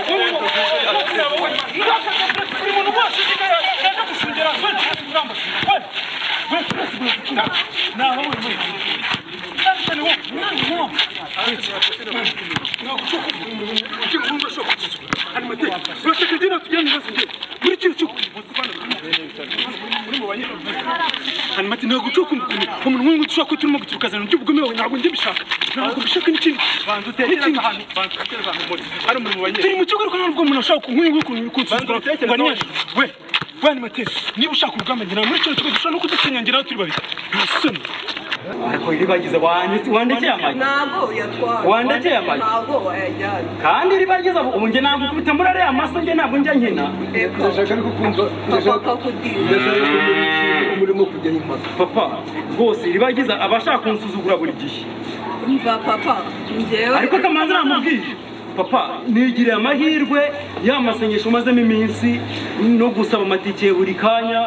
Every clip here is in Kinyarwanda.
Umuntu wese yaje gushungera we we naho we Niba ushaka urugamba ngira muri kino kigo dushobora no kudusenyangira turi babiri nta soni. Ariko iribagiza wandekeye amagi. Ntabwo yatwara. Wandekeye amagi. Ntabwo wayajyana. Kandi iribagiza ubu njye nagukubita muri ariya maso, njye ntabwo njya nkina. Ndashaka ariko kumva, Papa kakudira. Ndashaka kumva umurimo kujya impaka. Papa rwose iribagiza aba ashaka kunsuzugura buri gihe. Umva papa, njyewe Ariko kamanzi namubwiye. Papa nigiriye amahirwe ya masengesho umazemo iminsi no gusaba amatike buri kanya,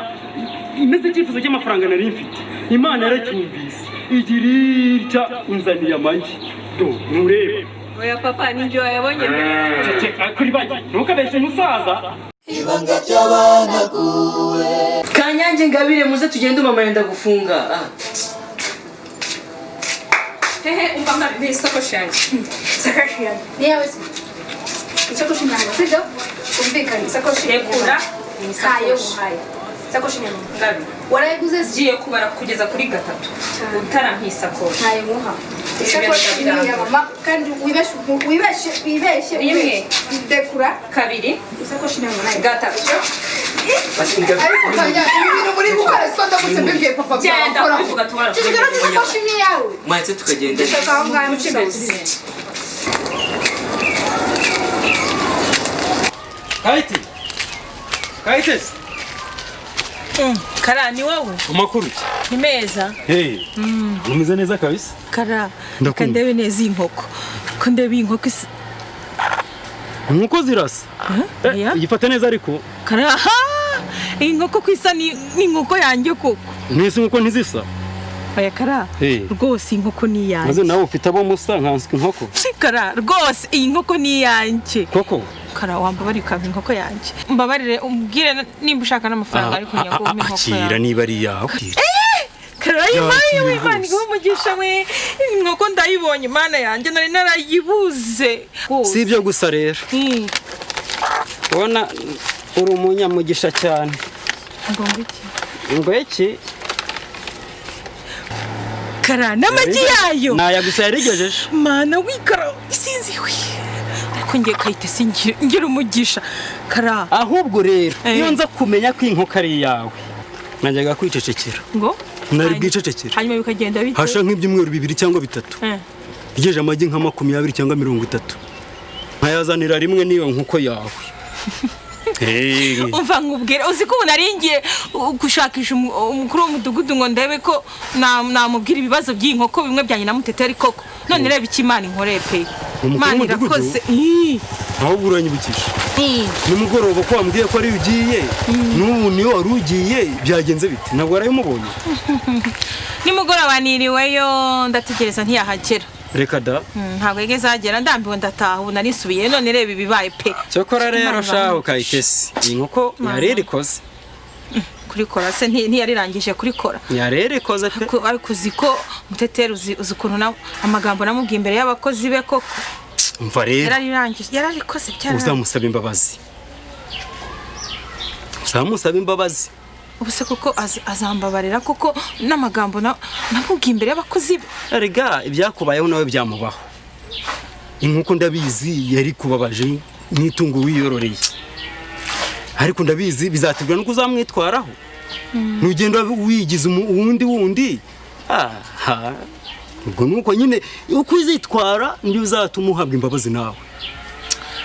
imeze icyifuzo cy'amafaranga nari mfite, Imana yaracyumvise igira itya inzaniye amagi. Do nturebe. Oya papa, ni njye wayabonye mbere. Ceceka kuri bagi, ntukabeshe musaza. Ibanga ry'abanaguwe. Kanyange Ngabire, muze tugende, mama yenda gufunga. Hehe, umva mwana, ni isakoshi yanjye. Isakoshi yanjye ni iyawe se? Isakoshi ni yanjye, sibyo? Twumvikane, isakoshi ni Rekura. Ntayo nguhaye. Isakoshi ni yanjye. Ngabi. Warayiguze se? Ngiye kubara kugeza kuri 3. Utarampa isakoshi. Ntayo nguha. Isakoshi ni iya mama, kandi wibeshe, wibeshe, wibeshe. Rimwe. Dekura. 2. Isakoshi ni iya mama. 3. Ariko kanya, ibi bintu muri gukora siko ndamutse mbibwiye papa Genda byakora. kubivuga tubara. Ceceka, isakoshi ni iyawe. Mwahise tukagenda. Ceceka aho ngaho musazi. Kayite. Kayitesi. Kara, ni wowe? Amakuru ki? Ni meza. Hey. Umeze neza kabisa? Kara, reka ndebe neza iyi nkoko. Ko ndebe iyi nkoko isa. Inkoko zirasa. Yifata neza ariko. Kara, iyi nkoko ko isa ni inkoko yanjye koko. Mwese inkoko ntizisa? Oya Kara, rwose iyi nkoko ni iyanjye. Maze nawe ufite abo musa nkanswe inkoko. Kara, rwose iyi nkoko ni iyanjye. Koko? Kara, wambabarira ukampa inkoko yanjye. Mbabarire umbwire nimba ushaka n'amafaranga, ariko nyaguhe inkoko Akira yawe. niba ari iyawe. Kara, imaye we, Imana iguhe umugisha we. Inkoko ndayibonye, Imana yanjye nari narayibuze. Si ibyo gusa rero. Ubona uri umunyamugisha cyane. Ngo iki? Ngo iki? Kara, n'amagi yayo. Naya gusa yarigejeje. Mana wikara sinzi we. Ariko ngiye Kayitesi ngira umugisha. Kara. Ahubwo rero iyo nza kumenya ko inkoko ari iyawe, najyaga kwicecekera. Ngo? Nari bwicecekera. Hanyuma bikagenda bite? Hasha nk'ibyumweru 2 cyangwa 3. Igejeje amagi nka 20 cyangwa 30. Nkayazanira rimwe n'iyo nkoko yawe. Umva nkubwire, uzi ko ubu nari ngiye gushakisha umukuru w'umudugudu ngo ndebe ko namubwira ibibazo by'iyi nkoko bimwe byanjye na Muteteri koko. None reba icyo Imana inkoreye pe. Imana irakoze. Ahubwo uranyibukije. Nimugoroba ko wambwiye ko ari ugiye, n'ubu niyo wari ugiye, byagenze bite? Ntabwo warayimubonye? Nimugoroba niriweyo ndategereza ntiyahagera. Reka da. Ntabwo yigeze ahagera, ndambiwe ndataha, ubu narisubiye none reba ibibaye pe. Cyokora rero shaho Kayitesi, iyi nkoko yarerikoze. Kurikora se ntiyarirangije kurikora. Yarerikoze pe. Ariko uzi ko Muteteri uzi ukuntu nawe amagambo namubwiye imbere y'abakozi be koko. Umva rero. Yararangije, yararikoze byarangije. Uzamusaba imbabazi. Uzamusaba imbabazi. Ubuse koko azambabarira koko n'amagambo namubwiye imbere y'abakozi be. Erega ibyakubayeho nawe byamubaho. Inkoko ndabizi yari kubabaje n'itungo wiyororeye. Ariko ndabizi bizaterwa nuko uzamwitwaraho. Nugenda wigize uwundi wundi. Aha. Ubwo nuko nyine uko uzitwara ndio uzatuma uhabwa imbabazi nawe.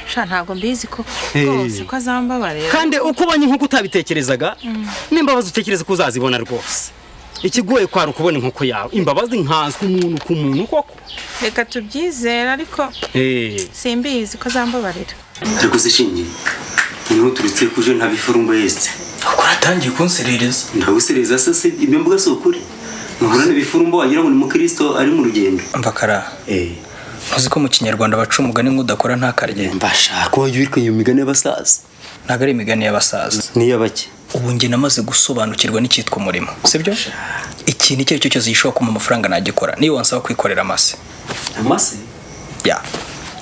Sha ntabwo mbizi ko rwose ko azambabarira. Kandi uko ubonye inkoko utabitekerezaga, n'imbabazi utekereza ko uzazibona rwose. Ikigoye kwari ukubona inkoko yawe. Imbabazi nkanswe umuntu ku muntu koko. Reka tubyizere ariko simbizi ko azambabarira. Ariko se shingiye ntuturutse kuje nta bifurumba yese. Uratangiye kunserereza. Ndaguserereza se ibyo mvuga si ukuri. Muhura n'ibifurumba wagira ngo ni mukristo ari mu rugendo. Mva Kara. Uzi ko mu Kinyarwanda baca umugani ngo udakora ntakarye. Mbashaka wajya uri iyo migani y'abasaza. Ntabwo ari imigani y'abasaza. N'iy'abake. Ubu njye namaze gusobanukirwa n'icyitwa umurimo, sibyo? Ikintu icyo ari cyo cyose gishobora kumpa amafaranga nagikora, niyo wansaba kwikorera amase. Amase? Ya.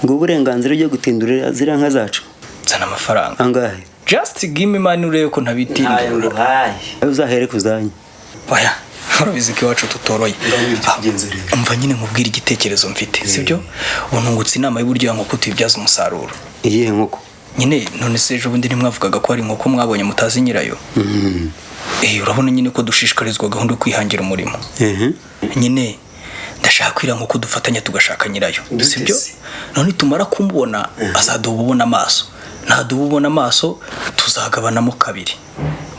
Ngo uburenganzira byo gutindura ziriya nka zacu. Nzana amafaranga. Angahe? Just give me money urebe ko ntabitinda. Ntayo nguhaye. Uzahere kuzanye. Oya, urabizi ko iwacu tutoroye. Umva nyine nkubwira igitekerezo mfite, sibyo? Ubu ntungutse inama y'uburyo ya nkoko tuyibyaza umusaruro. Iyihe nkoko? Nyine none se ejo bundi ntimwavugaga ko hari inkoko mwabonye mutazi nyirayo? Urabona nyine ko dushishikarizwa gahunda yo kwihangira umurimo. Nyine ndashaka kwira nkoko dufatanya tugashaka nyirayo, sibyo? None tumara kumubona azaduha ubona amaso. Naduha ubona amaso tuzagabanamo kabiri.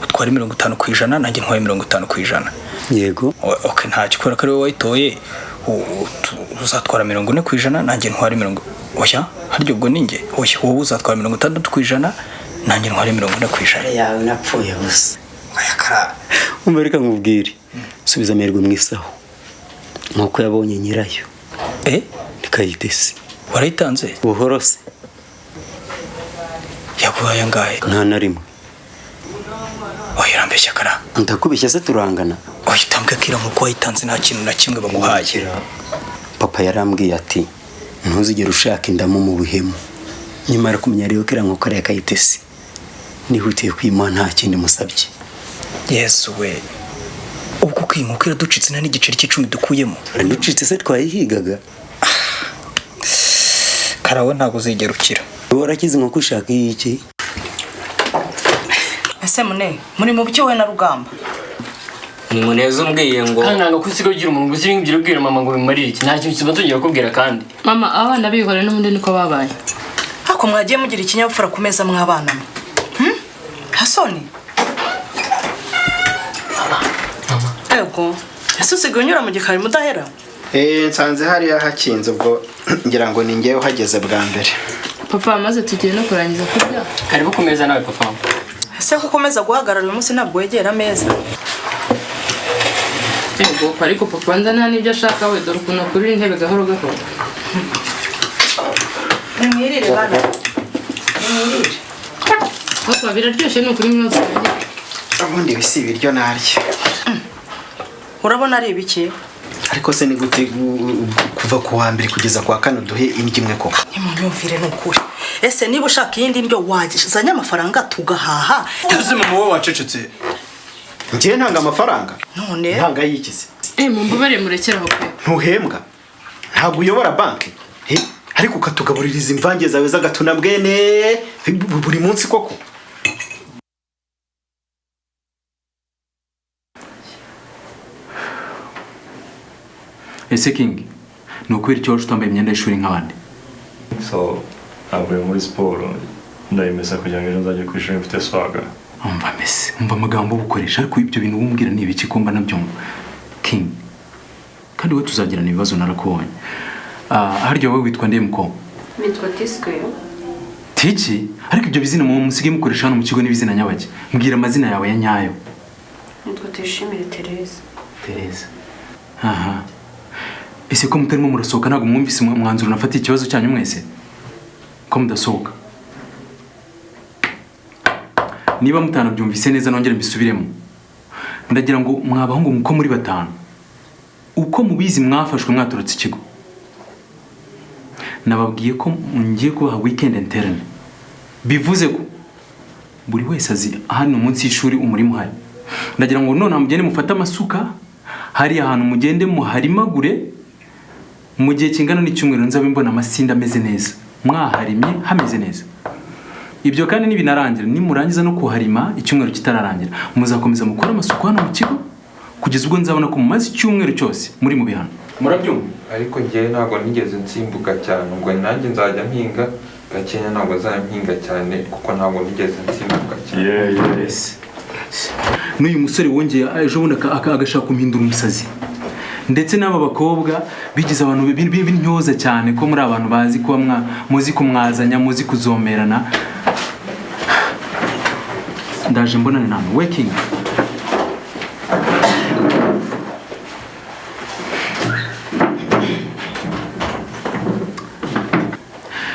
Utware 50% nanjye ntware 50%. Yego. Okay, ntacyo kubera ko ari wowe wayitoye, uzatwara 40% nanjye ntware 40. Oya, harya ubwo ni njye? Oya, wowe uzatwara 60% nanjye ntware 40%. Yawe napfuye gusa. Oya kara. Umva reka nkubwire. Subiza amerwe mu isaho. Nkuko yabonye nyirayo. Nikayitesi. Warayitanze? Buhoro se. Yaguhaye angahe? Nta na rimwe. Oya urambeshya kara. Ndakubeshya se turangana? Oya utambwe kira nkuko wayitanze nta kintu na kimwe baguhaye. Papa yarambwiye ati ntuzigere ushaka indamu mu buhemu. Nyuma kumenya rero kira nkuko ari Kayitesi. Nihutiye kwimuha nta kindi musabye. Yesu we. Ubwo kwinkukira ducitse nta n'igiceri cy'icumi dukuyemo. Ducitse se twayihigaga. Karawe ntabwo uzigera ukira. Warakize nko ushaka iki? Ese mune muri mu byo we na Rugamba. Ni Muneza umbwiye ngo kandi nanga ko usigaye ugira umuntu gusa ibingira ubwira mama ngo bimarire iki, nta kintu kiba kubwira kandi. Mama abana bihore n'ubundi niko babaye. Hako mwagiye mugira ikinyabupfura ku meza mw'abana mwe. Hasoni. Mama. Ego. Ese usigaye unyura mu gikari mudahera? Nsanze hariya hakinze ubwo ngira ngo ni ngewe uhageze bwa mbere. Papa maze tugiye no kurangiza kurya. Karibu ku meza nawe papa. Ese ko ukomeza guhagarara uyu munsi ntabwo wegera ameza? Ego, ariko papa nza nta n'ibyo ashaka we, dore ukuntu akurira intebe gahoro gahoro. Nimwirire bana. Nimwirire. Papa biraryoshye ni ukuri mwoza. Ubundi ibi si ibiryo narya. Urabona ari ibiki? Ariko se ni gute kuva ku wa mbere kugeza ku wa kane duhe indyo imwe koko? Nimunyumvire ni ukuri. Ese niba ushaka iyindi ndyo wazanye amafaranga tugahaha. Ese mama wowe wacecetse? Njye ntanga amafaranga? None ntanga yikize. Mumbabare murekere aho pe. Ntuhembwa. Ntabwo uyobora banki. Ariko ukatugabuririza imvange zawe z'agatuna bwene buri munsi koko. Ese King, ni ukubera icyo waje utambaye imyenda y'ishuri nk'abandi? So, navuye muri siporo ndayimesa kugira ngo ejo nzajye ku ishuri mfite swaga. Umva mbese, umva amagambo ubukoresha, ariko ibyo bintu umbwira ni ibiki ko mba nabyumva? King, kandi wowe tuzagirana ibibazo narakubonye. Harya wowe witwa nde muko? Nitwa Tisque. Tiki? Ariko ibyo bizina mu musige mukoresha hano mu kigo n'ibizina nyabaki. Mbwira amazina yawe ya nyayo. Nitwa Tuyishimire Teresa. Teresa. Aha. Ese ko mutarimo murasohoka ntabwo mwumvise umwanzuro nafatiye ikibazo cyanyu mwese? Ko mudasohoka? Niba mutanabyumvise neza nongere mbisubiremo. Ndagira ngo mwabahungu muko muri batanu. Uko mubizi mwafashwe mwaturutse ikigo. Nababwiye ko ngiye kubaha weekend interne. Bivuze ko buri wese azi hano munsi y'ishuri umurimo uhari. Ndagira ngo none mugende mufate amasuka hari ahantu mugende muharimagure mu gihe kingana n'icyumweru nzabe mbona amasinda ameze neza. Mwaharimye hameze neza. Ibyo kandi nibinarangira nimurangiza no kuharima icyumweru kitararangira muzakomeza mukora amasuku hano mu kigo kugeza ubwo nzabona ko mumaze icyumweru cyose muri mu bihano. Murabyumva? Ariko ngewe ntabwo nigeze nsimbuka cyane, ubwo nanjye nzajya mpinga gakenya, ntabwo nzajya mpinga cyane kuko ntabwo nigeze nsimbuka cyane. Yes. N'uyu musore wongeye ejo bundi agashaka kumhindura umusazi. Ndetse n'aba bakobwa bigize abantu b'intyoza cyane ko muri abantu bazi ko muzi kumwazanya, muzi kuzomerana. Ndaje mbonane namwe. Waking.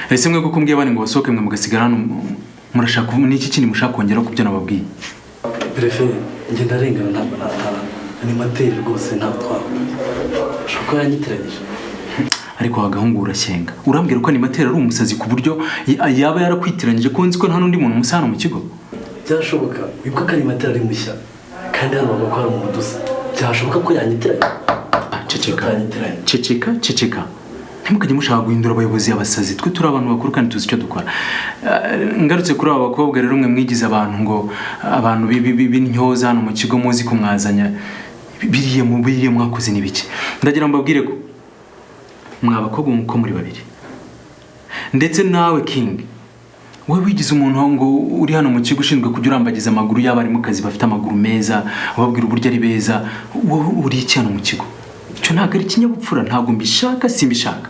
Ese mwe kuko mbwiye abandi ngo basohoke, mwe mugasigara hano, murashaka n'iki kindi mushaka kongera ku byo nababwiye? Perefe, njye ndarengana, ntabwo nataha. Animateri rwose ntabwo twahuye, ushobora kuba yanyitiranyije. Ariko wagahungu, urashyenga. Urambwira ko animateri ari umusazi ku buryo yaba yarakwitiranyije, ko nzi ko nta n'undi muntu musa hano mu kigo? Byashoboka. Wibuka ko animateri ari mushya, kandi hano bavuga ko hari umuntu dusa. Byashoboka ko yanyitiranya. Ceceka, ceceka, ceceka! Ntimukajye mushaka guhindura abayobozi abasazi. Twe turi abantu bakuru kandi tuzi icyo dukora. Ngarutse kuri aba bakobwa rero, mwe mwigize abantu ngo abantu b'intyoza hano mu kigo, muzi kumwazanya biriya mu biriya mwakoze n'ibiki. Ndagira ngo mbabwire ko mwa bakobwa uko muri babiri, ndetse nawe King, wowe wigize umuntu ngo uri hano mu kigo ushinzwe kujya urambagiza amaguru y'abarimukazi bafite amaguru meza, ubabwira uburyo ari beza, wowe uri iki hano mu kigo? Icyo ntabwo ari ikinyabupfura, ntabwo mbishaka, simbishaka.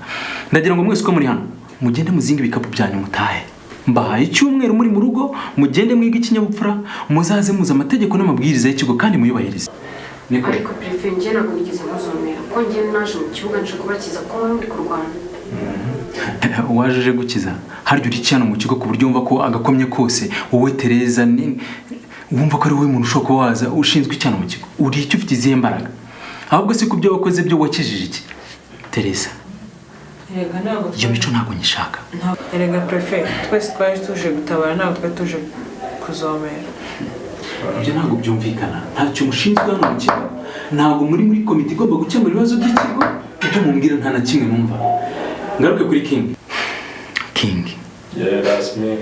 Ndagira ngo mwese uko muri hano mugende muzinge ibikapu byanyu mutahe. Mbahaye icyumweru muri mu rugo, mugende mwige ikinyabupfura, muzaze muzi amategeko n'amabwiriza y'ikigo kandi muyubahirize. Niko. Ariko perefe, njye ntabwo nigeze muzomera, kuko njye naje mu kibuga nje kubakiza ko muri kurwana. Waje uje gukiza? Harya uri iki hano mu kigo ku buryo wumva ko agakomye kose, wowe Tereza, ni wumva ko ari wowe muntu ushobora kuba waza ushinzwe iki hano mu kigo? Uri icyo? Ufite izihe mbaraga? Ahubwo se ku byo wakoze byo wakijije iki, Tereza? Erega ntabwo Iyo mico ntabwo nyishaka. Erega perefe, twese twari tuje gutabara, ntabwo twari tuje kuzomera. Ibyo ntabwo byumvikana. Ntacyo mushinzwe hano mu kigo, ntabwo muri komite igomba gukemura ibibazo by'ikigo. Ibyo mumbwira nta na kimwe numva. Ngaruke kuri King. King, Yeah, that's me.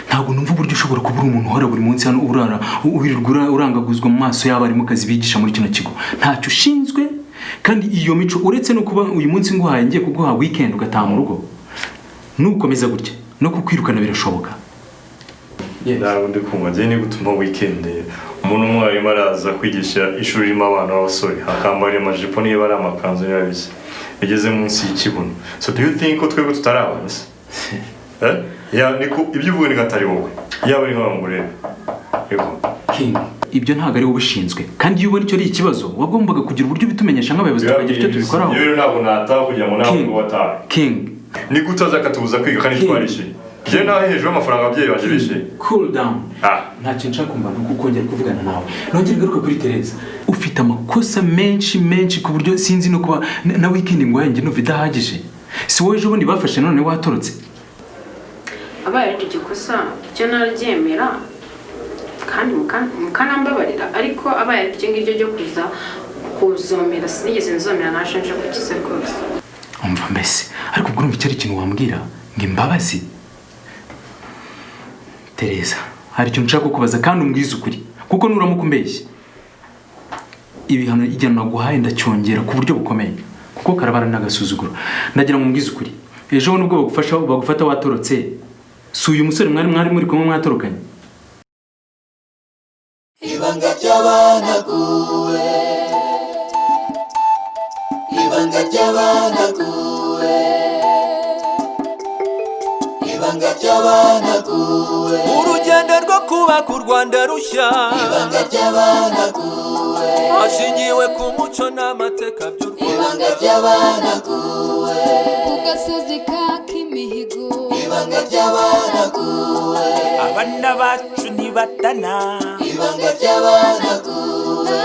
Ntabwo numva uburyo ushobora kuba uri umuntu uhora buri munsi hano urara wirirwa urangaguzwa mu maso y'abarimukazi bigisha muri kino kigo. Ntacyo ushinzwe, kandi iyo mico, uretse no kuba uyu munsi nguhaye, ngiye kuguha weekend ugataha mu rugo, nukomeza gutya no kukwirukana birashoboka. Ntabwo ndi kumva njye ni gutuma weekend umuntu umwarimu araza kwigisha ishuri ririmo abana b'abasore, akambara amajipo, niba ari amakanzu, niba bisa bigeze munsi y'ikibuno. So do you think ko twebwe tutari abantu se? Eh, ya niko ibyo uvuga ni atari wowe, yaba ari nk'abantu mureba yego. King, ibyo ntabwo ari wowe ubishinzwe, kandi iyo ubona icyo ari ikibazo wagombaga kugira uburyo ubitumenyesha nk'abayobozi, tukagira icyo tubikoraho. Iyo rero ntabwo nataha kugira ngo nawe ngo watahe. King, ni gute aza akatubuza kwiga kandi twarishyuye? Njyewe nawe hejuru y'amafaranga ababyeyi banjye bishyuye. Cool down. Nta kintu nshaka kumva, ni ukongera kuvugana nawe. Nongere ngaruka kuri Tereza. Ufite amakosa menshi menshi ku buryo sinzi no kuba na weekend ngo yanjye numva idahagije. Si wowe ejo bundi bafashe none watorotse? Abaye ari iryo kosa icyo naryemera kandi mukanambabarira, ariko abaye ari iryo ngiryo ryo kuza kuzomera, sinigeze nzomera, naje nje gukiza rwose. Umva mbese, ariko ubwo urumva icyo ari ikintu wambwira ngo imbabazi? Tereza, hari ikintu nshaka kukubaza kandi umbwize ukuri, kuko nuramuka umbeshye, ibihano, igihano naguhaye ndacyongera ku buryo bukomeye, kuko karabara n'agasuzuguro. Ndagira ngo umbwize ukuri: ejo nubwo bagufasha, bagufata watorotse, si uyu musore mwari muri kumwe mwatorokanye? Ibanga ry'abanaguwe, ibanga ry'abanaguwe, ibanga ry'abanaguwe. Urugendo rwo kubaka u Rwanda rushya. Ibanga ry'abanaguwe. Hashingiwe ku muco n'amateka by'u Ibanga Rwanda. ry'abanaguwe. Ku gasozi ka Kimihigo. Ibanga ry'abanaguwe. Abana bacu ntibatana. Ibanga ry'abanaguwe.